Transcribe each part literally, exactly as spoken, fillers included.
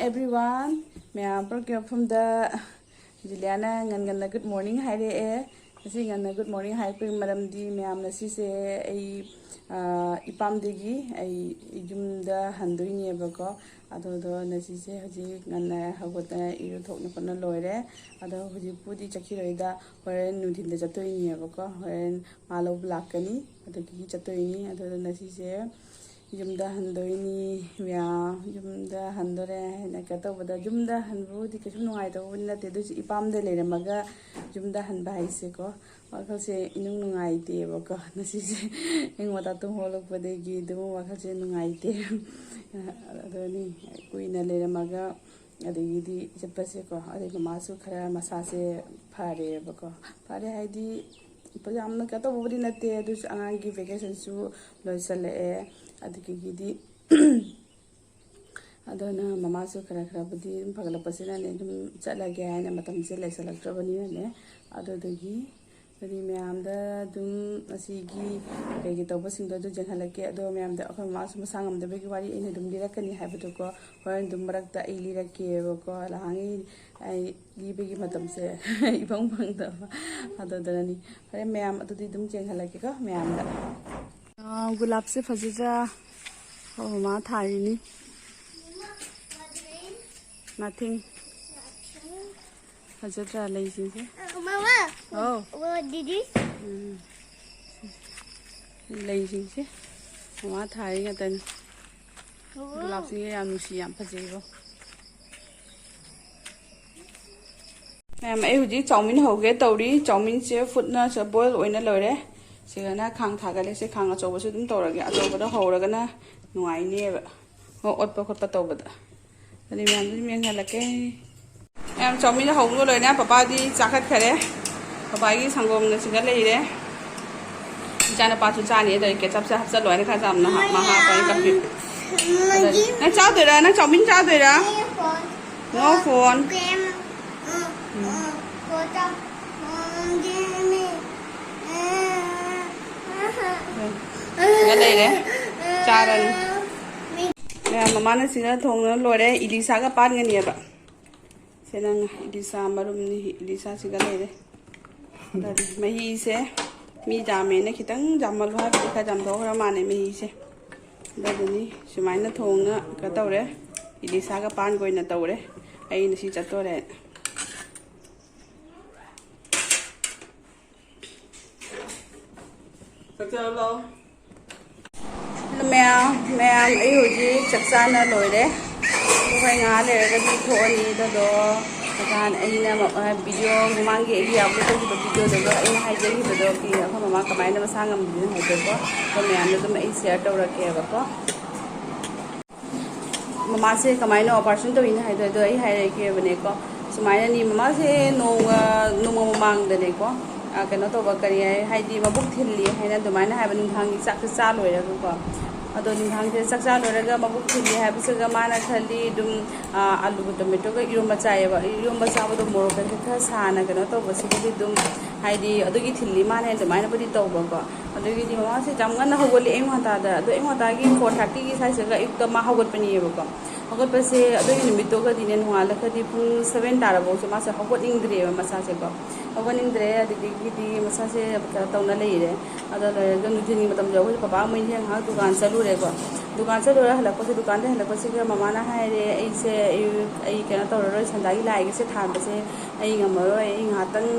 Everyone, ꯃꯌꯥꯝ ꯄꯨꯂꯞꯀꯤ ꯃꯐꯝꯗ ꯖꯨꯂꯤꯌꯥꯅ ꯉꯟ ꯉꯟꯅ good morning ꯍꯥꯏꯔꯛꯑꯦ꯫ ꯉꯁꯤ ꯉꯟꯅ good morning ꯍꯥꯏꯔꯛꯄꯒꯤ ꯃꯔꯝꯗꯤ ꯃꯌꯥꯝ ꯉꯁꯤꯁꯦ ꯑꯩ, ꯑ, ꯏꯄꯥꯝꯗꯒꯤ ꯑꯩ ꯌꯨꯝꯗ ꯍꯟꯗꯣꯏꯅꯦꯕꯀꯣ꯫ ꯑꯗꯨꯗꯣ ꯉꯁꯤꯁꯦ ꯍꯧꯖꯤꯛ ꯉꯟꯅ ꯍꯧꯒꯠꯇꯅ ꯏꯔꯨ ꯊꯣꯛꯅ ꯈꯣꯠꯅ ꯂꯣꯏꯔꯦ꯫ ꯑꯗꯣ ꯍꯧꯖꯤꯛꯄꯨꯗꯤ ꯆꯠꯈꯤꯔꯣꯏꯗ, ꯍꯣꯔꯦꯟ ꯅꯨꯡꯊꯤꯟꯗ ꯆꯠꯇꯣꯏꯅꯦꯕꯀꯣ꯫ ꯍꯣꯔꯦꯟ ꯃꯥ ꯂꯧꯕ ꯂꯥꯛꯀꯅꯤ, ꯑꯗꯨꯗꯒꯤ ꯆꯠꯇꯣꯏꯅꯤ꯫ ꯑꯗꯨꯗ ꯉꯁꯤꯁꯦ ꯌꯨꯝꯗ ꯍꯟꯗꯣꯏꯅꯤ ꯃꯌꯥꯝ, ꯌꯨꯝꯗ ꯍꯟꯗꯣꯔꯦ ꯍꯥꯏꯅ ꯀꯩꯅꯣ ꯇꯧꯕꯗ, ꯌꯨꯝꯗ ꯍꯟꯕꯕꯨꯗꯤ ꯀꯩꯁꯨ ꯅꯨꯡꯉꯥꯏꯇꯕꯕꯨꯗꯤ ꯅꯠꯇꯦ, ꯑꯗꯨꯏꯁꯨ ꯏꯄꯥꯝꯗ ꯂꯩꯔꯝꯃꯒ ꯌꯨꯝꯗ ꯍꯟꯕ ꯍꯥꯏꯁꯦꯀꯣ, ꯋꯥꯈꯜꯁꯦ ꯏꯅꯨꯡ ꯅꯨꯡꯉꯥꯏꯇꯦꯕꯀꯣ꯫ ꯉꯁꯤꯁꯦ ꯑꯌꯨꯛ ꯉꯟꯇꯥ ꯇꯨꯝ ꯍꯧꯒꯠꯂꯛꯄꯗꯒꯤ ꯑꯗꯨꯝ ꯋꯥꯈꯜꯁꯦ ꯅꯨꯡꯉꯥꯏꯇꯦ꯫ ꯑꯗꯨꯅꯤ, ꯀꯨꯏꯅ ꯂꯩꯔꯝꯃꯒ ꯑꯗꯒꯤꯗꯤ ꯆꯠꯄꯁꯦꯀꯣ, ꯑꯗꯩ ꯃꯃꯥꯁꯨ ꯈꯔ ꯃꯁꯥꯁꯦ ꯐꯔꯦꯕꯀꯣ꯫ ꯐꯔꯦ ꯍꯥꯏꯗꯤ ꯌꯥꯝꯅ ꯀꯩꯅꯣ ꯇꯧꯕꯕꯨꯗꯤ ꯅꯠꯇꯦ, ꯑꯗꯨꯁꯨ ꯑꯉꯥꯡꯒꯤ vacationꯁꯨ ꯂꯣꯏꯁꯤꯜꯂꯛꯑꯦ꯫ ꯑꯗꯨꯗꯒꯤꯗꯤ ꯑꯗꯨꯅ ꯃꯃꯥꯁꯨ ꯈꯔ ꯈꯔꯕꯨꯗꯤ ꯑꯗꯨꯝ ꯐꯒꯠꯂꯛꯄꯁꯤꯅꯅꯦ, ꯑꯗꯨꯝ ꯆꯠꯂꯒꯦ ꯍꯥꯏꯅ ꯃꯇꯝꯁꯦ ꯂꯩꯁꯜꯂꯛꯇ꯭ꯔꯕꯅꯤꯅꯅꯦ꯫ ꯑꯗꯨꯗꯨꯒꯤ ꯑꯗꯨꯗꯤ ꯃꯌꯥꯝꯗ ꯑꯗꯨꯝ ꯑꯁꯤꯒꯤ ꯀꯩꯒꯤ ꯇꯧꯕꯁꯤꯡꯗꯣ ꯑꯗꯨ ꯌꯦꯡꯍꯜꯂꯛꯀꯦ꯫ ꯑꯗꯣ ꯃꯌꯥꯝꯗ ꯑꯩꯈꯣꯏ ꯃꯃꯥꯁꯨ ꯃꯁꯥ ꯉꯝꯗꯕꯒꯤ ꯋꯥꯔꯤ ꯑꯩꯅ ꯑꯗꯨꯝ ꯂꯤꯔꯛꯀꯅꯤ ꯍꯥꯏꯕꯗꯣꯀꯣ, ꯍꯣꯔꯦꯟ ꯑꯗꯨꯝ ꯃꯔꯛꯇ ꯑꯩ ꯂꯤꯔꯛꯀꯦꯕꯀꯣ꯫ ꯅꯍꯥꯟꯉꯩ ꯑꯩ ꯂꯤꯕꯒꯤ ꯃꯇꯝꯁꯦ ꯏꯐꯪ ꯐꯪꯗꯕ꯫ ꯑꯗꯨꯗꯨꯅꯅꯤ꯫ ꯍꯣꯔꯦꯟ ꯃꯌꯥꯝ ꯑꯗꯨꯗꯤ ꯑꯗꯨꯝ ꯌꯦꯡꯍꯜꯂꯛꯀꯦꯀꯣ ꯃꯌꯥꯝꯗ꯫ ꯑꯥ, ꯒꯨꯂꯥꯞꯁꯦ ꯐꯖꯗ꯭ꯔꯥ? ꯑꯣ, ꯃꯃꯥ ꯊꯥꯔꯤꯅꯤ꯫ Nothing. ꯐꯖꯗ꯭ꯔꯥ ꯂꯩꯁꯤꯡꯁꯦ? Mama, ꯑꯧ꯫ What did this? ꯎꯝ꯫ ꯂꯩꯁꯤꯡꯁꯦ ꯃꯃꯥ ꯊꯥꯔꯤ ꯉꯥꯛꯇꯅꯤ꯫ ꯒꯨꯂꯥꯞꯁꯤꯡꯁꯦ ꯌꯥꯝ ꯅꯨꯡꯁꯤ, ꯌꯥꯝ ꯐꯖꯩꯕꯣ꯫ ꯃꯌꯥꯝ, ꯑꯩ ꯍꯧꯖꯤꯛ ꯆꯧꯃꯤꯟ ꯍꯧꯒꯦ ꯇꯧꯔꯤ꯫ ꯆꯧꯃꯤꯟꯁꯦ ꯐꯨꯠꯅ ꯁ-, boil ꯑꯣꯏꯅ ꯂꯣꯏꯔꯦ꯫ ꯁꯤꯗꯅ ꯈꯥꯡ ꯊꯥꯒꯠꯂꯦ꯫ ꯁꯤ ꯈꯥꯡ ꯑꯆꯧꯕꯁꯨ ꯑꯗꯨꯝ ꯇꯧꯔꯒꯦ꯫ ꯑꯆꯧꯕꯗ ꯍꯧꯔꯒꯅ ꯅꯨꯡꯉꯥꯏꯅꯦꯕ꯫ ꯑꯣ, ꯑꯣꯠꯄ ꯈꯣꯠꯄ ꯇꯧꯕꯗ꯫ ꯑꯗꯨꯗꯤ ꯃꯌꯥꯝ ꯑꯗꯨꯝ ꯌꯦꯡꯍꯜꯂꯛꯀꯦ꯫ ꯃꯌꯥꯝ, ꯆꯧꯃꯤꯟ ꯍꯧꯕ ꯂꯣꯏꯔꯦ꯫ ꯄꯄꯥꯗꯤ ꯆꯥꯈꯠꯈꯔꯦ꯫ ꯄꯄꯥꯒꯤ ꯁꯪꯒꯣꯝꯅ ꯁꯤꯗ ꯂꯩꯔꯦ꯫ ꯏꯆꯥꯅꯨꯄꯥꯁꯨ ꯆꯥꯅꯤ꯫ ꯑꯗꯨꯗꯤ ketchupꯁꯦ ꯍꯥꯞꯆꯜꯂꯣ ꯍꯥꯏꯅ ꯈꯔ ꯌꯥꯝꯅ ꯍꯥꯞ-, ꯃꯍꯥꯛ ꯄꯥꯏ ꯀꯞꯄꯤ꯫ ꯑꯗꯨꯗꯤ ꯅꯪ ꯆꯥꯗꯣꯏꯔꯥ? ꯅꯪ ꯆꯧꯃꯤꯟ ꯆꯥꯗꯣꯏꯔꯥ? No phone. ꯎꯝ꯫ ꯁꯤꯗ ꯂꯩꯔꯦ꯫ ꯆꯥꯔꯅꯤ꯫ ꯃꯌꯥꯝ, ꯃꯃꯥꯅ ꯁꯤꯗ ꯊꯣꯡꯅ ꯂꯣꯏꯔꯦ꯫ ꯏꯂꯤꯁꯥꯒ ꯄꯥꯟꯒꯅꯦꯕ꯫ ꯁꯦ ꯅꯪ ꯏꯂꯤꯁꯥ ꯃꯔꯨꯝꯅꯤ, ꯏꯂꯤꯁꯥꯁꯤꯒ ꯂꯩꯔꯦ꯫ ꯑꯗꯨꯗꯤ ꯃꯍꯤꯁꯦ ꯃꯤ ꯌꯥꯝꯃꯦꯅ ꯈꯤꯇꯪ ꯌꯥꯝꯃꯜꯂꯨ ꯍꯥꯏꯕꯗꯤ ꯈꯔ ꯌꯥꯝꯊꯣꯛꯈ꯭ꯔ ꯃꯥꯜꯂꯦ ꯃꯍꯤꯁꯦ꯫ ꯑꯗꯨꯗꯨꯅꯤ ꯁꯨꯃꯥꯏꯅ ꯊꯣꯡꯉ ꯀꯩꯅꯣ ꯇꯧꯔꯦ꯫ ꯏꯂꯤꯁꯥꯒ ꯄꯥꯟꯒ ꯑꯣꯏꯅ ꯇꯧꯔꯦ꯫ ꯑꯩꯅ ꯁꯤ ꯆꯠꯇꯣꯔꯦ꯫ ꯆꯥꯛ ꯆꯥꯔꯨ ꯂꯥꯛꯑꯣ꯫ ꯍꯜꯂꯣ ꯃꯌꯥꯝ, ꯃꯌꯥꯝ, ꯑꯩ ꯍꯧꯖꯤꯛ ꯆꯥꯛ ꯆꯥꯅ ꯂꯣꯏꯔꯦ꯫ ꯑꯗꯨꯒ ꯑꯩ ꯉꯥꯏꯍꯥꯛ ꯂꯩꯔꯒꯗꯤ ꯊꯣꯛꯑꯅꯤ꯫ ꯑꯗꯨꯗꯣ ꯅꯍꯥꯟ ꯑꯩꯅ ꯃ-, ꯑ, ꯚꯤꯗꯤꯑꯣ, ꯃꯃꯥꯡꯒꯤ ꯑꯩꯒꯤ ꯑꯞꯂꯣꯗ ꯇꯧꯈꯤꯕ ꯚꯤꯗꯤꯑꯣꯗꯨꯒ ꯑꯩꯅ ꯍꯥꯏꯖꯈꯤꯕꯗꯣ, ꯀꯤ ꯑꯩꯈꯣꯏ ꯃꯃꯥ ꯀꯃꯥꯏꯅ ꯃꯁꯥ ꯉꯝꯗ꯭ꯔꯤꯅꯣ ꯍꯥꯏꯕꯗꯣꯀꯣ, ꯑꯩꯈꯣꯏ ꯃꯌꯥꯝꯗ ꯑꯗꯨꯝ ꯑꯩ ꯁꯤꯌꯔ ꯇꯧꯔꯛꯀꯦꯕꯀꯣ꯫ ꯃꯃꯥꯁꯦ ꯀꯃꯥꯏꯅ ꯑꯣꯄꯔꯦꯁꯟ ꯇꯧꯔꯤꯅꯣ ꯍꯥꯏꯗꯣ ꯑꯗꯣ ꯑꯩ ꯍꯥꯏꯔꯛꯀꯦꯕꯅꯦꯀꯣ꯫ ꯁꯨꯃꯥꯏꯅꯅꯤ, ꯃꯃꯥꯁꯦ ꯅꯣꯡꯃ, ꯅꯣꯡꯃ ꯃꯃꯥꯡꯗꯅꯦꯀꯣ, ꯑ, ꯀꯩꯅꯣ ꯇꯧꯕ, ꯀꯔꯤ ꯍꯥꯏ-, ꯍꯥꯏꯗꯤ ꯃꯕꯨꯛ ꯊꯤꯜꯂꯤ ꯍꯥꯏꯅ ꯑꯗꯨꯃꯥꯏꯅ ꯍꯥꯏꯕ, ꯅꯨꯡꯗꯥꯡꯒꯤ ꯆꯥꯛꯁꯦ ꯆꯥ ꯂꯣꯏꯔꯒꯀꯣ꯫ ꯑꯗꯣ ꯅꯨꯡꯗꯥꯡꯁꯦ ꯆꯥꯛ ꯆꯥ ꯂꯣꯏꯔꯒ ꯃꯕꯨꯛ ꯊꯤꯜꯂꯤ ꯍꯥꯏꯕꯁꯤꯒ ꯃꯥꯅ ꯈꯜꯂꯤ ꯑꯗꯨꯝ, ꯑ, ꯑꯂꯨꯒ ꯇꯣꯃꯦꯇꯣꯒ ꯏꯔꯣꯝꯕ ꯆꯥꯏꯌꯦꯕ꯫ ꯏꯔꯣꯝꯕ ꯆꯥꯕꯗꯣ ꯃꯣꯔꯣꯛꯀꯁꯦ ꯈꯔ ꯁꯥꯅ ꯀꯩꯅꯣ ꯇꯧꯕꯁꯤꯗꯗꯤ ꯑꯗꯨꯝ, ꯍꯥꯏꯗꯤ ꯑꯗꯨꯒꯤ ꯊꯤꯜꯂꯤ ꯃꯥꯅꯦ ꯑꯗꯨꯃꯥꯏꯅꯕꯨꯗꯤ ꯇꯧꯕꯀꯣ꯫ ꯑꯗꯒꯤꯗꯤ ꯃꯃꯥꯁꯦ ꯌꯥꯝ ꯉꯟꯅ ꯍꯧꯒꯠꯂꯦ ꯑꯌꯨꯛ ꯉꯟꯇꯥꯗ꯫ ꯑꯗꯣ ꯑꯌꯨꯛ ꯉꯟꯇꯥꯒꯤ ꯐꯣꯔ ꯊꯥꯔꯇꯤꯒꯤ ꯁ꯭ꯋꯥꯏꯁꯤꯗ ꯑꯌꯨꯛꯇ ꯃꯥ ꯍꯧꯒꯠꯄꯅꯦꯕꯀꯣ꯫ ꯍꯧꯒꯠꯄꯁꯦ ꯑꯗꯨꯒꯤ ꯅꯨꯃꯤꯠꯇꯨꯒꯗꯤꯅꯦ, ꯅꯣꯡꯉꯥꯜꯂꯒꯗꯤ ꯄꯨꯡ ꯁꯚꯦꯟ ꯇꯥꯔꯕꯐꯥꯎꯁꯦ ꯃꯥꯁꯦ ꯍꯧꯒꯠꯅꯤꯡꯗ꯭ꯔꯦꯕ ꯃꯁꯥꯁꯦꯀꯣ꯫ ꯍꯧꯒꯠꯅꯤꯡꯗ꯭ꯔꯦ, ꯑꯗꯨꯗꯒꯤꯗꯤ ꯃꯁꯥꯁꯦ ꯀꯩꯅꯣ ꯇꯧꯅ ꯂꯩꯔꯦ꯫ ꯑꯗꯣ ꯂꯩꯔꯒ ꯅꯨꯡꯊꯤꯜꯒꯤ ꯃꯇꯝꯗ ꯑꯩꯈꯣꯏ ꯄꯄꯥ ꯃꯣꯏꯁꯦ ꯉꯥꯏꯍꯥꯛ ꯗꯨꯀꯥꯟ ꯆꯠꯂꯨꯔꯦꯀꯣ꯫ ꯗꯨꯀꯥꯟ ꯆꯠꯂꯨꯔ ꯍꯜꯂꯛꯄꯁꯦ, ꯗꯨꯀꯥꯟꯗ ꯍꯜꯂꯛꯄꯁꯤꯒ ꯃꯃꯥꯅ ꯍꯥꯏꯔꯦ, "ꯑꯩꯁꯦ, ꯑꯩ, ꯑꯩ ꯀꯩꯅꯣ ꯇꯧꯔꯔꯣꯏ, ꯁꯟꯗꯥꯒꯤ ꯂꯥꯏꯒꯁꯦ ꯊꯥꯟꯕꯁꯦ ꯑꯩ ꯉꯝꯃꯔꯣꯏ, ꯑꯩ ꯉꯥꯏꯍꯥꯛꯇꯪ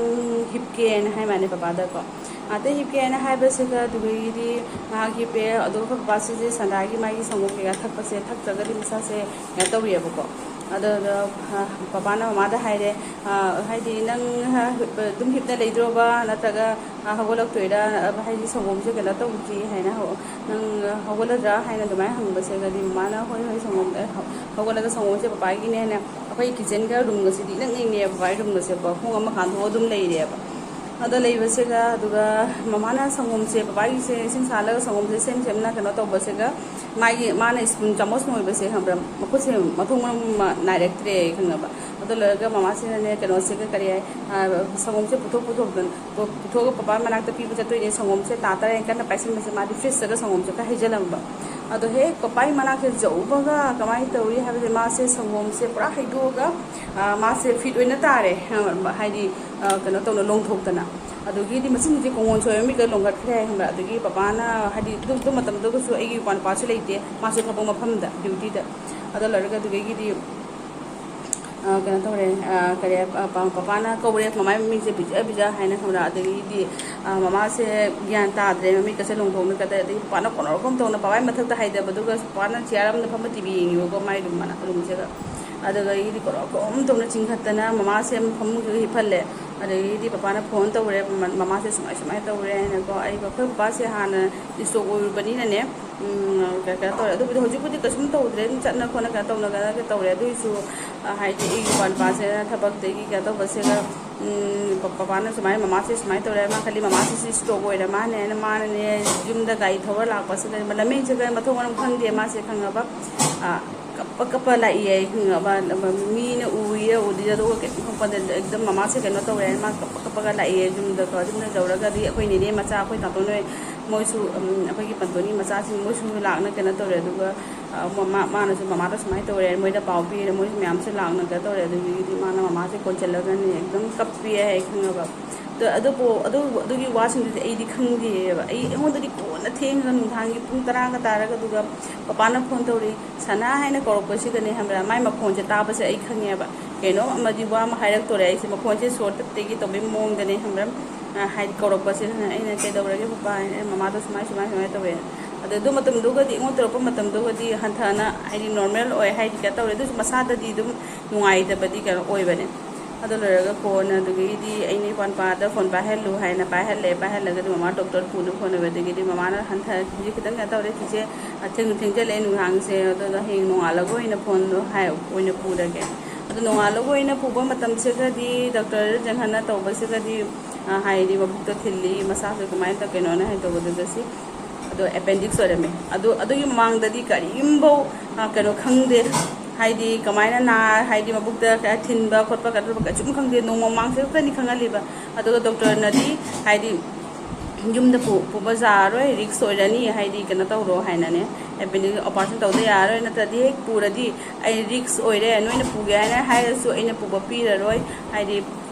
ꯍꯤꯞꯀꯦꯅ" ꯍꯥꯏ ꯃꯥꯅꯦ ꯄꯄꯥꯗꯀꯣ꯫ ꯉꯥꯛꯇ ꯍꯤꯞꯀꯦ ꯍꯥꯏꯅ ꯍꯥꯏꯕꯁꯤꯗ ꯑꯗꯨꯗꯒꯤꯗꯤ ꯉꯥꯏꯍꯥꯛ ꯍꯤꯞꯄꯦ꯫ ꯑꯗꯨꯒ ꯑꯩꯈꯣꯏ ꯕꯕꯥꯁꯤꯁꯨ ꯁꯟꯗꯥꯒꯤ ꯃꯥꯒꯤ ꯁꯪꯒꯣꯝ ꯀꯩꯀꯥ ꯊꯛꯄꯁꯦ ꯊꯛꯇ꯭ꯔꯒꯗꯤ ꯃꯁꯥꯁꯦ ꯀꯩꯅꯣ ꯇꯧꯔꯤꯑꯕꯀꯣ꯫ ꯑꯗꯨꯗ, ꯑ, ꯄꯄꯥꯅ ꯃꯃꯥꯗ ꯍꯥꯏꯔꯦ, ꯑ, ꯍꯥꯏꯗꯤ, "ꯅꯪ, ꯑ, ꯑꯗꯨꯝ ꯍꯤꯞꯅ ꯂꯩꯗ꯭ꯔꯣꯕ, ꯅꯠꯇ꯭ꯔꯒ, ꯑ, ꯍꯧꯒꯠꯂꯛꯇꯣꯏꯔꯥ? ꯑ, ꯍꯥꯏꯗꯤ ꯁꯪꯒꯣꯝꯁꯦ ꯀꯩꯅꯣ ꯇꯧꯗ꯭ꯔꯤ ꯍꯥꯏꯅ ꯍꯧ-, ꯅꯪ ꯍꯧꯒꯠꯂꯗ꯭ꯔꯥ?" ꯍꯥꯏꯅ ꯑꯗꯨꯃꯥꯏꯅ ꯍꯪꯕꯁꯤꯗꯗꯤ ꯃꯃꯥꯅ, "ꯍꯣꯏ, ꯍꯣꯏ, ꯁꯪꯒꯣꯝ, ꯑ, ꯍꯧ-, ꯍꯧꯒꯠꯂꯒ ꯁꯪꯒꯣꯝꯁꯦ ꯄꯄꯥꯒꯤꯅꯦꯅ", ꯑꯩꯈꯣꯏ ꯀꯤꯠꯆꯟꯒ ꯔꯨꯝꯒꯁꯤꯗꯤ ꯏꯅꯛ ꯅꯛꯅꯩꯌꯦꯕ, ꯕꯕꯥꯒꯤ ꯔꯨꯝꯒꯁꯦꯀꯣ, ꯄꯨꯡ ꯑꯃ ꯀꯥꯟꯊꯣꯛꯑ ꯑꯗꯨꯝ ꯂꯩꯔꯦꯕ꯫ ꯑꯗꯣ ꯂꯩꯕꯁꯤꯗ, ꯑꯗꯨꯒ ꯃꯃꯥꯅ ꯁꯪꯒꯣꯝꯁꯦ, ꯕꯕꯥꯒꯤꯁꯦ ꯏꯁꯤꯡ ꯁꯥꯍꯜꯂꯒ ꯁꯪꯒꯣꯝꯁꯦ ꯁꯦꯝ ꯁꯦꯝꯅ ꯀꯩꯅꯣ ꯇꯧꯕꯁꯤꯒ, ꯃꯥꯒꯤ, ꯃꯥꯅ ꯁ꯭ꯄꯨꯟ ꯆꯥꯃꯁ ꯅꯣꯏꯕꯁꯦ, ꯈꯪꯕ꯭ꯔꯥ? ꯃꯈꯨꯠꯁꯦ ꯃꯊꯣꯡ ꯃꯔꯝ ꯑꯃ ꯅꯥꯏꯔꯛꯇ꯭ꯔꯦ, ꯈꯪꯉꯕ? ꯑꯗꯨ ꯂꯣꯏꯔꯒ ꯃꯃꯥꯁꯤꯅꯅꯦ, ꯀꯩꯅꯣꯁꯤꯒ, ꯀꯔꯤ ꯍꯥꯏ, ꯁꯪꯒꯣꯝꯁꯦ ꯄꯨꯊꯣꯛ ꯄꯨꯊꯣꯛꯇꯅ, ꯄꯨꯊꯣꯛꯑꯒ ꯄꯄꯥ ꯃꯅꯥꯛꯇ ꯄꯤꯕ ꯆꯠꯇꯣꯏꯅꯦ꯫ ꯁꯪꯒꯣꯝꯁꯦ ꯇꯥ ꯇꯔꯥ ꯀꯟꯅ ꯄꯥꯏꯁꯤꯟꯕꯁꯦ, ꯃꯥꯗꯤ ꯐ꯭ꯔꯤꯖꯇꯒ ꯁꯪꯒꯣꯝꯁꯦ ꯈꯔ ꯍꯩꯖꯤꯜꯂꯝꯕ꯫ ꯑꯗꯣ ꯍꯦꯛ ꯄꯄꯥꯒꯤ ꯃꯅꯥꯛꯁꯦ ꯌꯧꯕꯒ ꯀꯃꯥꯏꯅ ꯇꯧꯏ ꯍꯥꯏꯕꯁꯦ, ꯃꯥꯁꯦ ꯁꯪꯒꯣꯝꯁꯦ ꯄꯨꯔꯥ ꯍꯩꯗꯣꯛꯑꯒ, ꯃꯥꯁꯦ ꯐꯤꯠ ꯑꯣꯏꯅ ꯇꯥꯔꯦ, ꯍꯥꯏꯗꯤ, ꯀꯩꯅꯣ ꯇꯧꯅ, ꯂꯣꯡꯊꯣꯛꯇꯅ꯫ ꯑꯗꯨꯒꯤꯗꯤ ꯃꯆꯤꯟꯁꯦ ꯀꯣꯡꯒꯣꯟ ꯁꯣꯏꯕ ꯃꯤꯒ ꯂꯣꯡꯒꯠꯈ꯭ꯔꯦ ꯍꯥꯏ ꯈꯪꯕ꯭ꯔꯥ꯫ ꯑꯗꯨꯒꯤ ꯄꯄꯥꯅ, ꯍꯥꯏꯗꯤ, ꯑꯗꯨ ꯑꯗꯨ ꯃꯇꯝꯗꯨꯒꯁꯨ ꯑꯩꯒꯤ ꯏꯄ꯭ꯋꯥ ꯅꯨꯄꯥꯁꯨ ꯂꯩꯇꯦ, ꯃꯥꯁꯨ ꯊꯕꯛ ꯃꯐꯝꯗ ꯗ꯭ꯌꯨꯇꯤꯗ꯫ ꯑꯗꯣ ꯂꯣꯏꯔꯒ ꯑꯗꯨꯗꯒꯤꯗꯤ, ꯀꯩꯅꯣ ꯇꯧꯔꯦ, ꯀꯔꯤ, ꯄꯄꯥꯅ ꯀꯧꯔꯦ, ꯃꯃꯥꯏ ꯃꯃꯤꯡꯁꯦ ꯕꯤꯖ ꯕꯤꯖ ꯍꯥꯏꯅ ꯈꯪꯕ꯭ꯔꯥ꯫ ꯑꯗꯒꯤꯗꯤ ꯃꯃꯥꯁꯦ ꯒ꯭ꯌꯥꯟ ꯇꯥꯗ꯭ꯔꯦ, ꯃꯃꯤꯠꯀꯁꯦ ꯂꯣꯡꯊꯣꯛꯅ ꯀꯗꯥꯏ, ꯑꯗꯒꯤ ꯄꯄꯥꯅ ꯀꯣꯟꯅꯔꯒꯨꯝ ꯇꯧꯅ ꯄꯄꯥꯒꯤ ꯃꯊꯛꯇ ꯍꯥꯏꯗꯕꯗꯨꯒ ꯄꯄꯥꯅ ꯆꯤꯌꯥꯔ ꯑꯃꯗ ꯐꯝꯃ ꯇꯤ ꯚꯤ ꯌꯦꯡꯉꯤꯕꯀꯣ, ꯃꯥꯏ ꯔꯨꯝ ꯃꯅꯥ-, ꯔꯨꯝꯁꯤꯗ꯫ ꯑꯗꯨꯗꯒꯤꯗꯤ ꯀꯣꯟꯅꯔꯒꯨꯝ ꯇꯧꯅ ꯆꯤꯡꯈꯠꯇꯅ ꯃꯃꯥꯁꯦ ꯐꯃꯨꯡꯁꯤꯗ ꯍꯤꯞꯍꯜꯂꯦ꯫ ꯑꯗꯒꯤꯗꯤ ꯄꯄꯥꯅ ꯐꯣꯟ ꯇꯧꯔꯦ, ꯃ-, ꯃꯃꯥꯁꯦ ꯁꯨꯃꯥꯏ ꯁꯨꯃꯥꯏꯅ ꯇꯧꯔꯦ ꯍꯥꯏꯅꯀꯣ꯫ ꯑꯩ, ꯑꯩꯈꯣꯏ ꯄꯄꯥꯁꯦ ꯍꯥꯟꯅ ꯏꯁꯇ꯭ꯔꯣꯛ ꯑꯣꯏꯔꯨꯕꯅꯤꯅꯅꯦ, ꯎꯝ, ꯀ-, ꯀꯩꯅꯣ ꯇꯧꯔꯦ꯫ ꯑꯗꯨꯕꯨꯗꯤ ꯍꯧꯖꯤꯛꯄꯨꯗꯤ ꯀꯩꯁꯨꯝ ꯇꯧꯗ꯭ꯔꯦ, ꯑꯗꯨꯝ ꯆꯠꯅ ꯈꯣꯠꯅ ꯀꯩꯅꯣ ꯇꯧꯅ ꯀꯩꯅꯣ ꯇꯧꯔꯦ꯫ ꯑꯗꯨꯏꯁꯨ, ꯑ, ꯍꯥꯏꯗꯤ ꯑꯩꯒꯤ ꯏꯄ꯭ꯋꯥ ꯅꯨꯄꯥꯁꯦ ꯊꯕꯛꯇꯒꯤ ꯀꯩꯅꯣ ꯇꯧꯕꯁꯤꯒ, ꯎꯝ, ꯄ-, ꯄꯄꯥꯅ ꯁꯨꯃꯥꯏꯅ, ꯃꯃꯥꯁꯦ ꯁꯨꯃꯥꯏꯅ ꯇꯧꯔꯦ, ꯃꯥ ꯈꯜꯂꯤ ꯃꯃꯥꯁꯤꯁꯨ ꯏꯁꯇ꯭ꯔꯣꯛ ꯑꯣꯏꯔ ꯃꯥꯅꯦꯅ, ꯃꯥꯅꯅꯦ ꯌꯨꯝꯗ ꯒꯥꯔꯤ ꯊꯧꯔ ꯂꯥꯛꯄꯁꯤꯗ ꯂꯝꯃꯦꯟꯁꯤꯒ ꯃꯊꯣꯡ ꯃꯔꯝ ꯈꯪꯗꯦ ꯃꯥꯁꯦ, ꯈꯪꯉꯕ? ꯑ, ꯀꯞꯄ ꯀꯞꯄ ꯂꯥꯛꯏ ꯑꯩ, ꯈꯪꯉꯕ? ꯃꯤꯅ ꯎꯏꯔ ꯎꯗ꯭ꯔꯤꯔ ꯑꯗꯨꯒ ꯀꯩꯝ ꯈꯪꯄꯣꯟꯇꯦ꯫ ꯑꯗꯨꯝ ꯃꯃꯥꯁꯦ ꯀꯩꯅꯣ ꯇꯧꯔꯦ ꯍꯥꯏꯅ ꯃꯥ ꯀꯞꯄ ꯀꯞꯄꯒ ꯂꯥꯛꯑꯦ ꯌꯨꯝꯗꯀꯣ꯫ ꯌꯨꯝꯗ ꯌꯧꯔꯒꯗꯤ ꯑꯩꯈꯣꯏ ꯅꯦꯅꯦ ꯃꯆꯥ, ꯑꯩꯈꯣꯏ ꯇꯥꯇꯣꯟ ꯍꯣꯏ, ꯃꯣꯏꯁꯨ, ꯎꯝ, ꯑꯩꯈꯣꯏꯒꯤ ꯄꯟꯇꯣꯟꯒꯤ ꯃꯆꯥꯁꯤꯡ ꯃꯣꯏꯁꯨ ꯂꯥꯛꯅ ꯀꯩꯅꯣ ꯇꯧꯔꯦ꯫ ꯑꯗꯨꯒ, ꯑ, ꯃ-, ꯃꯥ-, ꯃꯥꯅꯁꯨ ꯃꯃꯥꯗ ꯁꯨꯃꯥꯏꯅ ꯇꯧꯔꯦ, ꯃꯣꯏꯗ ꯄꯥꯎ ꯄꯤꯔꯦ, ꯃꯣꯏꯁꯨ ꯃꯌꯥꯝꯁꯨ ꯂꯥꯛꯅ ꯀꯩꯅꯣ ꯇꯧꯔꯦ꯫ ꯑꯗꯨꯒꯤꯗꯤ ꯃꯥꯅ ꯃꯃꯥꯁꯦ ꯀꯣꯟꯁꯤꯜꯂꯒꯅꯦ ꯑꯗꯨꯝ ꯀꯞꯄꯦ ꯍꯥꯏ, ꯈꯪꯉꯕ? ꯑꯗꯣ ꯑꯗꯨꯕꯨ, ꯑꯗꯨ, ꯑꯗꯨꯒꯤ ꯋꯥꯁꯤꯡꯗꯨꯗꯤ ꯑꯩꯗꯤ ꯈꯪꯗꯦꯕ꯫ ꯑꯩ, ꯑꯩꯉꯣꯟꯗꯗꯤ ꯀꯣꯟꯅ ꯊꯦꯡꯉꯒ ꯅꯨꯡꯗꯥꯡꯒꯤ ꯄꯨꯡ ꯇꯔꯥꯒ ꯇꯥꯔꯒ, ꯑꯗꯨꯒ ꯄꯄꯥꯅ ꯐꯣꯟ ꯇꯧꯔꯛꯏ, "ꯁꯅꯥ" ꯍꯥꯏꯅ ꯀꯧꯔꯛꯄꯁꯤꯗꯅꯦ, ꯈꯪꯕ꯭ꯔꯥ, ꯃꯥꯏ ꯃꯈꯣꯟꯁꯦ ꯇꯥꯕꯁꯦ ꯑꯩ ꯈꯪꯉꯦꯕ꯫ ꯀꯩꯅꯣ ꯑꯃꯗꯤ ꯋꯥ ꯑꯃ ꯍꯥꯏꯔꯛꯇꯣꯔꯦ, ꯑꯩꯁꯦ ꯃꯈꯣꯟꯁꯦ ꯁꯣꯔ ꯇꯠꯇꯒꯤ ꯇꯧꯕꯒꯤ ꯃꯑꯣꯡꯗꯅꯦ, ꯈꯪꯕ꯭ꯔꯥ, ꯑ, ꯍꯥꯏꯗꯤ ꯀꯧꯔꯛꯄꯁꯦ ꯈꯪꯉꯦ꯫ ꯑꯩꯅ, "ꯀꯩꯗꯧꯔꯒꯦ ꯄꯄꯥ?" ꯍꯥꯏꯅ, "ꯑꯩꯅ ꯃꯃꯥꯗꯣ ꯁꯨꯃꯥꯏ, ꯁꯨꯃꯥꯏ, ꯁꯨꯃꯥꯏꯅ ꯇꯧꯋꯦ"꯫ ꯑꯗꯣ ꯑꯗꯨ ꯃꯇꯝꯗꯨꯒꯗꯤ, ꯑꯩꯉꯣꯟꯗ ꯇꯧꯔꯛꯄ ꯃꯇꯝꯗꯨꯒꯗꯤ ꯍꯟꯊꯅ, ꯍꯥꯏꯗꯤ ꯅꯣꯔꯃꯦꯜ ꯑꯣꯏ, ꯍꯥꯏꯗꯤ ꯀꯩꯅꯣ ꯇꯧꯔꯦ, ꯑꯗꯨꯁꯨ ꯃꯁꯥꯗꯗꯤ ꯑꯗꯨꯝ ꯅꯨꯡꯉꯥꯏꯇꯕꯗꯤ ꯀꯩꯅꯣ ꯑꯣꯏꯕꯅꯦ꯫ ꯑꯗꯨ ꯂꯣꯏꯔꯒ ꯀꯣꯟꯅ ꯑꯗꯨꯗꯒꯤꯗꯤ ꯑꯩꯅ ꯏꯄ꯭ꯋꯥ ꯅꯨꯄꯥꯗ ꯐꯣꯟ ꯄꯥꯏꯍꯜꯂꯨ ꯍꯥꯏꯅ ꯄꯥꯏꯍꯜꯂꯦ꯫ ꯄꯥꯏꯍꯜꯂꯒꯗꯤ ꯃꯃꯥ ꯗꯣꯛꯇꯔ ꯄꯨꯅꯕ ꯍꯣꯠꯅꯕ꯫ ꯑꯗꯒꯤꯗꯤ ꯃꯃꯥꯅ ꯍꯟꯊ, "ꯍꯧꯖꯤꯛ ꯈꯤꯇꯪ ꯀꯩꯅꯣ ꯇꯧꯔꯦ ꯆꯤꯆꯦ, ꯊꯦꯡꯁꯨ ꯊꯦꯡꯖꯜꯂꯛꯑꯦ ꯅꯨꯡꯗꯥꯡꯁꯦ, ꯑꯗꯨꯅ ꯍꯌꯦꯡ ꯅꯣꯡꯉꯥꯜꯂꯒ ꯑꯣꯏꯅ ꯐꯣꯟꯗꯣ ꯍꯥꯏ, ꯑꯣꯏꯅ ꯄꯨꯔꯒꯦ"꯫ ꯑꯗꯨ ꯅꯣꯡꯉꯥꯜꯂꯒ ꯑꯣꯏꯅ ꯄꯨꯕ ꯃꯇꯝꯁꯤꯒꯗꯤ ꯗꯣꯛꯇꯔ ꯖꯪꯍꯟꯅ ꯇꯧꯕꯁꯤꯒꯗꯤ, ꯑ, ꯍꯥꯏꯗꯤ ꯃꯕꯨꯛꯇ ꯊꯤꯜꯂꯤ, ꯃꯁꯥꯁꯦ ꯀꯃꯥꯏꯅ ꯇꯧ-, ꯀꯩꯅꯣꯅ ꯍꯥꯏ ꯇꯧꯕꯗꯨꯗ ꯁꯤ ꯑꯗꯣ ꯑꯦꯄꯦꯟꯗꯤꯛꯁ ꯑꯣꯏꯔꯝꯃꯦ꯫ ꯑꯗꯨ, ꯑꯗꯨꯒꯤ ꯃꯃꯥꯡꯗꯗꯤ ꯀꯔꯤꯝꯐꯧ, ꯑ, ꯀꯩꯅꯣ ꯈꯪꯗꯦ꯫ ꯍꯥꯏꯗꯤ ꯀꯃꯥꯏꯅ ꯅꯥ ꯍꯥꯏꯗꯤ ꯃꯕꯨꯛꯇ ꯀꯩ ꯊꯤꯟꯕ ꯈꯣꯠꯄ ꯀꯩꯗꯧꯕ ꯀꯩꯁꯨꯝ ꯈꯪꯗꯦ, ꯅꯣꯡꯃ ꯃꯃꯥꯡꯁꯦ ꯈꯛꯇꯅꯤ ꯈꯪꯍꯜꯂꯤꯕ꯫ ꯑꯗꯨꯒ ꯗꯣꯛꯇꯔꯅꯗꯤ ꯍꯥꯏꯗꯤ ꯌꯨꯝꯗ ꯄꯨ- ꯄꯨꯕ ꯌꯥꯔꯔꯣꯏ, ꯔꯤꯛꯁ ꯑꯣꯏꯔꯅꯤ, ꯍꯥꯏꯗꯤ ꯀꯩꯅꯣ ꯇꯧꯔꯣ ꯍꯥꯏꯅꯅꯦ, ꯑꯦꯄꯦꯟꯗꯤꯛꯁ ꯑꯣꯄꯔꯦꯁꯟ ꯇꯧꯗ ꯌꯥꯔꯔꯣꯏ, ꯅꯠꯇ꯭ꯔꯗꯤ ꯍꯦꯛ ꯄꯨꯔꯗꯤ ꯑꯩ ꯔꯤꯛꯁ ꯑꯣꯏꯔꯦ, ꯅꯣꯏꯅ ꯄꯨꯒꯦ ꯍꯥꯏꯅ ꯍꯥꯏꯔꯁꯨ ꯑꯩꯅ ꯄꯨꯕ ꯄꯤꯔꯔꯣꯏ, ꯍꯥꯏꯗꯤ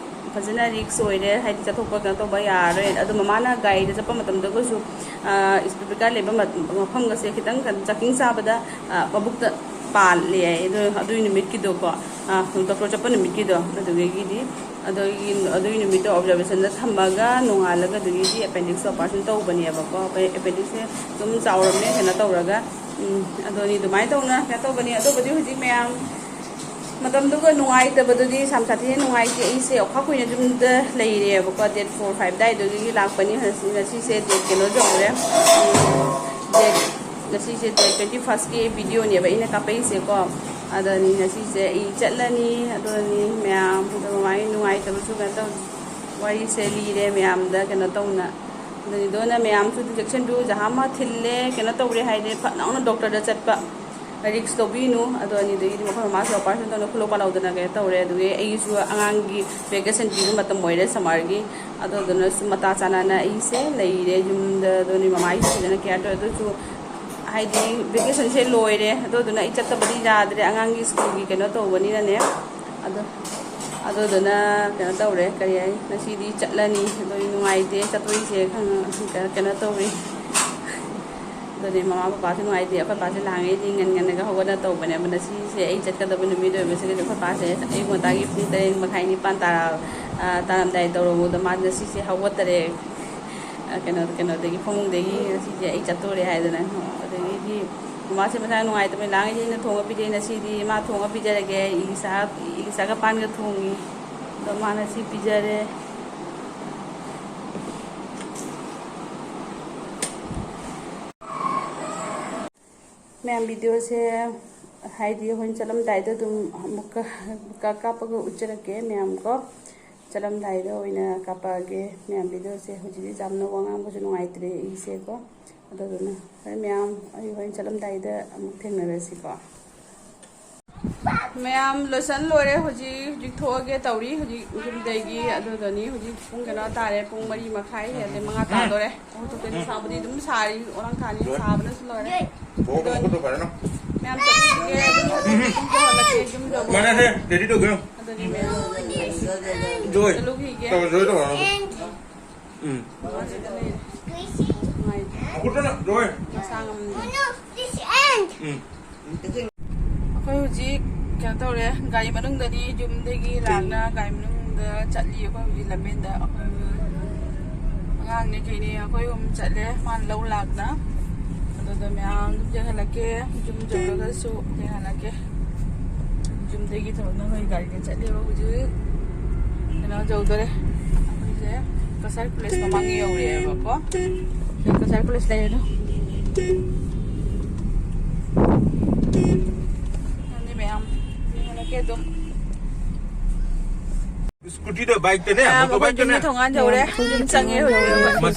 ꯐꯖꯅ ꯔꯤꯛꯁ ꯑꯣꯏꯔꯦ, ꯍꯥꯏꯗꯤ ꯆꯠꯊꯣꯛꯄ ꯀꯩꯅꯣ ꯇꯧꯕ ꯌꯥꯔꯔꯣꯏ꯫ ꯑꯗꯣ ꯃꯃꯥꯅ ꯒꯥꯔꯤꯗ ꯆꯠꯄ ꯃꯇꯝꯗꯒꯁꯨ ꯏꯁꯄꯤꯀꯔ ꯂꯩꯕ ꯃꯐꯝꯒꯁꯦ ꯈꯤꯇꯪ ꯆꯥꯛꯈꯤꯡ ꯆꯥꯕꯗ ꯃꯕꯨꯛꯇ ꯄꯥꯜꯂꯦ ꯍꯥꯏ꯫ ꯑꯗꯨ ꯑꯗꯨꯒꯤ ꯅꯨꯃꯤꯠꯀꯤꯗꯣꯀꯣ, ꯗꯣꯛꯇꯔ ꯆꯠꯄ ꯅꯨꯃꯤꯠꯀꯤꯗꯣ ꯑꯗꯨꯗꯒꯤꯗꯤ ꯑꯗꯨꯒꯤ ꯑꯗꯨꯒꯤ ꯅꯨꯃꯤꯠꯇꯣ ꯑꯣꯕꯖꯥꯔꯕꯦꯁꯟꯗ ꯊꯝꯃꯒ ꯅꯣꯡꯉꯥꯜꯂꯒ ꯑꯗꯨꯒꯤꯗꯤ ꯑꯦꯄꯦꯟꯗꯤꯛꯁ ꯑꯣꯄꯔꯦꯁꯟ ꯇꯧꯕꯅꯦꯕꯀꯣ꯫ ꯑꯦꯄꯦꯟꯗꯤꯛꯁꯁꯦ ꯑꯗꯨꯝ ꯆꯥꯎꯔꯝꯃꯦ ꯀꯩꯅꯣ ꯇꯧꯔꯒ꯫ ꯎꯝ, ꯑꯗꯨꯅꯤ ꯑꯗꯨꯃꯥꯏꯅ ꯇꯧꯅ ꯀꯩꯅꯣ ꯇꯧꯕꯅꯤ꯫ ꯑꯗꯨꯕꯨꯗꯤ ꯍꯧꯖꯤꯛ ꯃꯌꯥꯝ ꯃꯇꯝꯗꯨꯒ ꯅꯨꯡꯉꯥꯏꯇꯕꯗꯨꯗꯤ ꯌꯥꯝ ꯁꯥꯊꯤꯅ ꯅꯨꯡꯉꯥꯏꯇꯦ꯫ ꯑꯩꯁꯦ ꯑꯣꯈꯥ ꯀꯨꯏꯅ ꯌꯨꯝꯗ ꯂꯩꯔꯦꯕꯀꯣ, ꯗꯦꯠ ꯐꯣꯔ ꯐꯥꯏꯚ ꯑꯗꯨꯋꯥꯏꯗꯒꯤ ꯂꯥꯛꯄꯅꯤ꯫ ꯉꯁꯤꯁꯦ ꯗꯦꯠ ꯀꯩꯅꯣ ꯌꯧꯔꯦ, ꯗꯦꯠ ꯉꯁꯤꯁꯦ ꯗꯦꯠ ꯇ꯭ꯋꯦꯟꯇꯤ ꯐꯥꯔꯁꯀꯤ ꯚꯤꯗꯤꯑꯣꯅꯦꯕ ꯑꯩꯅ ꯀꯥꯞꯄꯛꯏꯁꯦꯀꯣ꯫ ꯑꯗꯨꯅꯤ ꯉꯁꯤꯁꯦ ꯑꯩ ꯆꯠꯂꯅꯤ꯫ ꯑꯗꯨꯅꯤ ꯃꯌꯥꯝ ꯑꯗꯣ ꯃꯃꯥꯏ ꯅꯨꯡꯉꯥꯏꯇꯕꯁꯨ ꯀꯩꯅꯣ ꯇꯧ ꯋꯥꯔꯤꯁꯦ ꯂꯤꯔꯦ ꯃꯌꯥꯝꯗ ꯀꯩꯅꯣ ꯇꯧꯅ꯫ ꯑꯗꯨꯅꯤ ꯑꯗꯨꯅ ꯃꯌꯥꯝꯁꯨ ꯏꯟꯖꯦꯛꯁꯟꯗꯨ ꯖꯍꯥ ꯑꯃ ꯊꯤꯜꯂꯦ ꯀꯩꯅꯣ ꯇꯧꯔꯦ ꯍꯥꯏꯗꯤ ꯐꯠ ꯂꯥꯎꯅ ꯗꯣꯛꯇꯔꯗ ꯆꯠꯄ꯫ ꯔꯤꯛꯁ ꯂꯧꯕꯤꯅꯨ꯫ ꯑꯗꯣ ꯑꯅꯤꯗꯒꯤꯗꯤ ꯃꯈꯣꯏ ꯃꯃꯥꯁꯨ ꯑꯣꯄꯔꯦꯁꯟ ꯇꯧꯅ ꯈꯨꯂꯧ ꯄꯥꯜꯍꯧꯗꯅ ꯀꯩꯅꯣ ꯇꯧꯔꯦ꯫ ꯑꯗꯨꯒꯤ ꯑꯩꯒꯤꯁꯨ ꯑꯉꯥꯡꯒꯤ ꯚꯦꯀꯦꯁꯟ ꯄꯤꯕ ꯃꯇꯝ ꯑꯣꯏꯔꯦ ꯁꯝꯃꯔꯒꯤ꯫ ꯑꯗꯨꯗꯨꯅꯁꯨ ꯃꯇꯥ ꯆꯥꯅꯅ ꯑꯩꯁꯦ ꯂꯩꯔꯦ ꯌꯨꯝꯗ꯫ ꯑꯗꯨꯅꯤ ꯃꯃꯥꯒꯤꯁꯨ ꯐꯖꯅ ꯀꯦꯌꯔ ꯇꯧꯋꯦ꯫ ꯑꯗꯨꯁꯨ ꯍꯥꯏꯗꯤ ꯚꯦꯀꯦꯁꯟꯁꯦ ꯂꯣꯏꯔꯦ꯫ ꯑꯗꯨꯗꯨꯅ ꯑꯩ ꯆꯠꯇꯕꯗꯤ ꯌꯥꯗ꯭ꯔꯦ ꯑꯉꯥꯡꯒꯤ ꯁ꯭ꯀꯨꯜꯒꯤ ꯀꯩꯅꯣ ꯇꯧꯕꯅꯤꯅꯅꯦ꯫ ꯑꯗꯣ ꯑꯗꯨꯗꯨꯅ ꯀꯩꯅꯣ ꯇꯧꯔꯦ, ꯀꯔꯤ ꯍꯥꯏ, ꯉꯁꯤꯗꯤ ꯆꯠꯂꯅꯤ꯫ ꯑꯗꯣ ꯑꯩ ꯅꯨꯡꯉꯥꯏꯇꯦ ꯆꯠꯇꯣꯏꯁꯦ ꯈꯪ-, ꯀꯩꯅꯣ ꯇꯧꯔꯤ꯫ ꯑꯗꯨꯅꯦ ꯃꯃꯥ ꯄꯄꯥꯁꯨ ꯅꯨꯡꯉꯥꯏꯇꯦ꯫ ꯑꯩꯈꯣꯏ ꯄꯥꯁꯦ ꯅꯍꯥꯟꯉꯩꯗꯤ ꯉꯟ ꯉꯟꯅꯒ ꯍꯧꯒꯠꯅ ꯇꯧꯕꯅꯦꯕ꯫ ꯉꯁꯤꯁꯦ ꯑꯩ ꯆꯠꯀꯗꯕ ꯅꯨꯃꯤꯠ ꯑꯣꯏꯕꯁꯤꯗ ꯑꯩꯈꯣꯏ ꯄꯥꯁꯦ ꯑꯌꯨꯛ ꯉꯟꯇꯥꯒꯤ ꯄꯨꯡ ꯇꯔꯦꯠ ꯃꯈꯥꯏ ꯅꯤꯄꯥꯟ ꯇꯥꯔ-, ꯑ, ꯇꯥꯔꯝꯗꯥꯏ ꯇꯧꯔꯕꯗ ꯃꯥ ꯉꯁꯤꯁꯦ ꯍꯧꯒꯠꯇꯔꯦ꯫ ꯑ, ꯀꯩꯅꯣ-, ꯀꯩꯅꯣꯗꯒꯤ, ꯐꯃꯨꯡꯗꯒꯤ ꯉꯁꯤꯁꯦ ꯑꯩ ꯆꯠꯇꯣꯔꯦ ꯍꯥꯏꯗꯅ꯫ ꯑꯗꯒꯤꯗꯤ ꯃꯃꯥꯁꯦ ꯃꯁꯥ ꯅꯨꯡꯉꯥꯏꯇꯕꯅꯤ, ꯂꯥꯡꯉꯩꯗꯤ ꯑꯩꯅ ꯊꯣꯡꯉ ꯄꯤꯖꯩ꯫ ꯉꯁꯤꯗꯤ ꯃꯥ ꯊꯣꯡꯉ ꯄꯤꯖꯔꯒꯦ꯫ ꯏꯂꯤꯁꯥ, ꯏꯂꯤꯁꯥꯒ ꯄꯥꯟꯒ ꯊꯣꯡꯉꯤ꯫ ꯑꯗꯣ ꯃꯥꯅ ꯁꯤ ꯄꯤꯖꯔꯦ꯫ ꯃꯌꯥꯝ ꯚꯤꯗꯤꯑꯣꯁꯦ ꯍꯥꯏꯗꯤ ꯍꯣꯔꯦꯟ ꯆꯠꯂꯝꯗꯥꯏꯗ ꯑꯗꯨꯝ ꯑꯃꯨꯛꯀ ꯀꯥꯞꯄꯒ ꯎꯠꯆꯔꯛꯀꯦ ꯃꯌꯥꯝ ꯀꯣ꯫ ꯆꯠꯂꯝꯗꯥꯏꯗ ꯑꯣꯏꯅ ꯀꯥꯞꯄꯛꯑꯒꯦ ꯃꯌꯥꯝ ꯚꯤꯗꯤꯑꯣꯁꯦ꯫ ꯍꯧꯖꯤꯛꯇꯤ ꯌꯥꯝꯅ ꯋꯥ ꯉꯥꯡꯕꯁꯨ ꯅꯨꯡꯉꯥꯏꯇ꯭ꯔꯦ ꯑꯩꯁꯦꯀꯣ꯫ ꯑꯗꯨꯗꯨꯅ ꯍꯣꯔꯦꯟ ꯃꯌꯥꯝ ꯑꯩ ꯍꯣꯔꯦꯟ ꯆꯠꯂꯝꯗꯥꯏꯗ ꯑꯃꯨꯛ ꯊꯦꯡꯅꯔꯁꯤꯀꯣ꯫ ꯃꯌꯥꯝ ꯂꯣꯏꯁꯟ ꯂꯣꯏꯔꯦ꯫ ꯍꯧꯖꯤꯛ, ꯍꯧꯖꯤꯛ ꯊꯣꯛꯑꯒꯦ ꯇꯧꯔꯤ꯫ ꯍꯧꯖꯤꯛ ꯌꯨꯝꯗꯒꯤ, ꯑꯗꯨꯗꯅꯤ ꯍꯧꯖꯤꯛ ꯄꯨꯡ ꯀꯩꯅꯣ ꯇꯥꯔꯦ, ꯄꯨꯡ ꯃꯔꯤ ꯃꯈꯥꯏ ꯍꯦꯜꯂꯦ, ꯃꯉꯥ ꯇꯥꯗꯣꯔꯦ꯫ ꯑꯣ, ꯇꯨ ꯀꯩꯅꯣ ꯁꯥꯕꯗꯤ ꯑꯗꯨꯝ ꯁꯥꯔꯤ, ꯑꯣꯂꯥꯡ ꯊꯥꯅꯤ, ꯁꯥꯕꯅꯁꯨ ꯂꯣꯏꯔꯦ꯫ ꯃꯌꯥꯝ ꯆꯠꯂꯨꯈꯤꯒꯦ, ꯑꯗꯨꯝ ꯄꯨꯡ ꯀꯌꯥ ꯍꯜꯂꯛꯀꯦ ꯌꯨꯝ ꯌꯧꯕ? ꯃꯥꯅꯦ, ꯁꯦ, ready ꯇꯧꯒꯦ꯫ ꯑꯗꯨꯗꯤ ꯃꯌꯥꯝ ꯖꯣꯏ, ꯆꯠꯂꯨꯈꯤꯒꯦ꯫ ꯇꯧꯔꯣ, ꯖꯣꯏ ꯇꯧꯔꯣ꯫ ꯎꯝ꯫ ꯃꯥꯁꯤꯗ ꯂꯩꯔꯦ꯫ ꯅꯨꯡꯉꯥꯏꯇꯦ꯫ ꯈꯨꯠꯇꯅ, ꯖꯣꯏ꯫ ꯃꯁꯥ ꯉꯝꯗꯦ꯫ ꯎꯝ꯫ ꯑꯩꯈꯣꯏ ꯍꯧꯖꯤꯛ ꯀꯩꯅꯣ ꯇꯧꯔꯦ, ꯒꯥꯔꯤ ꯃꯅꯨꯡꯗꯅꯤ, ꯌꯨꯝꯗꯒꯤ ꯂꯥꯛꯅ ꯒꯥꯔꯤ ꯃꯅꯨꯡꯗ ꯆꯠꯂꯤ꯫ ꯑꯩꯈꯣꯏ ꯍꯧꯖꯤꯛ ꯂꯝꯕꯦꯟꯗ ꯑꯩꯈꯣꯏ ꯑꯉꯥꯡꯅꯦ ꯀꯩꯅꯦ ꯑꯩꯈꯣꯏ ꯑꯍꯨꯝ ꯆꯠꯂꯦ꯫ ꯃꯥꯅ ꯂꯧ ꯂꯥꯛꯅ꯫ ꯑꯗꯨꯗ ꯃꯌꯥꯝ ꯌꯦꯡꯍꯜꯂꯛꯀꯦ꯫ ꯌꯨꯝ ꯌꯧꯔꯒꯁꯨ ꯌꯦꯡꯍꯜꯂꯛꯀꯦ꯫ ꯌꯨꯝꯗꯒꯤ ꯊꯧꯅ ꯑꯩꯈꯣꯏ ꯒꯥꯔꯤꯗ ꯆꯠꯂꯦꯕ ꯍꯧꯖꯤꯛ꯫ ꯀꯩꯅꯣ ꯌꯧꯗꯣꯔꯦ꯫ ꯑꯩꯈꯣꯏꯁꯦ ꯀꯁꯥꯔ ꯀꯣꯂꯦꯖ ꯃꯃꯥꯡ ꯌꯧꯔꯦꯕꯀꯣ꯫ ꯀꯁꯥꯔ ꯀꯣꯂꯦꯖ ꯂꯩꯔꯦ ꯑꯗꯣ꯫ ꯅꯪꯗꯤ ꯃꯌꯥꯝ ꯌꯦꯡꯍꯜꯂꯛꯀꯦ ꯑꯗꯨꯝ꯫ ꯁ꯭ꯀꯨꯇꯤꯗ, ꯕꯥꯏꯛꯇꯅꯦ, ꯃꯌꯥꯝ ꯃꯣꯇꯣꯔ ꯑꯩꯈꯣꯏ ꯌꯨꯝꯒꯤ ꯕꯥꯏꯛꯇꯅꯦ꯫ ꯊꯣꯡꯒꯥꯟ ꯌꯧꯔꯦ꯫ ꯌꯨꯝ ꯆꯪꯉꯦ ꯍꯧꯖꯤꯛ꯫ ꯃꯊꯛ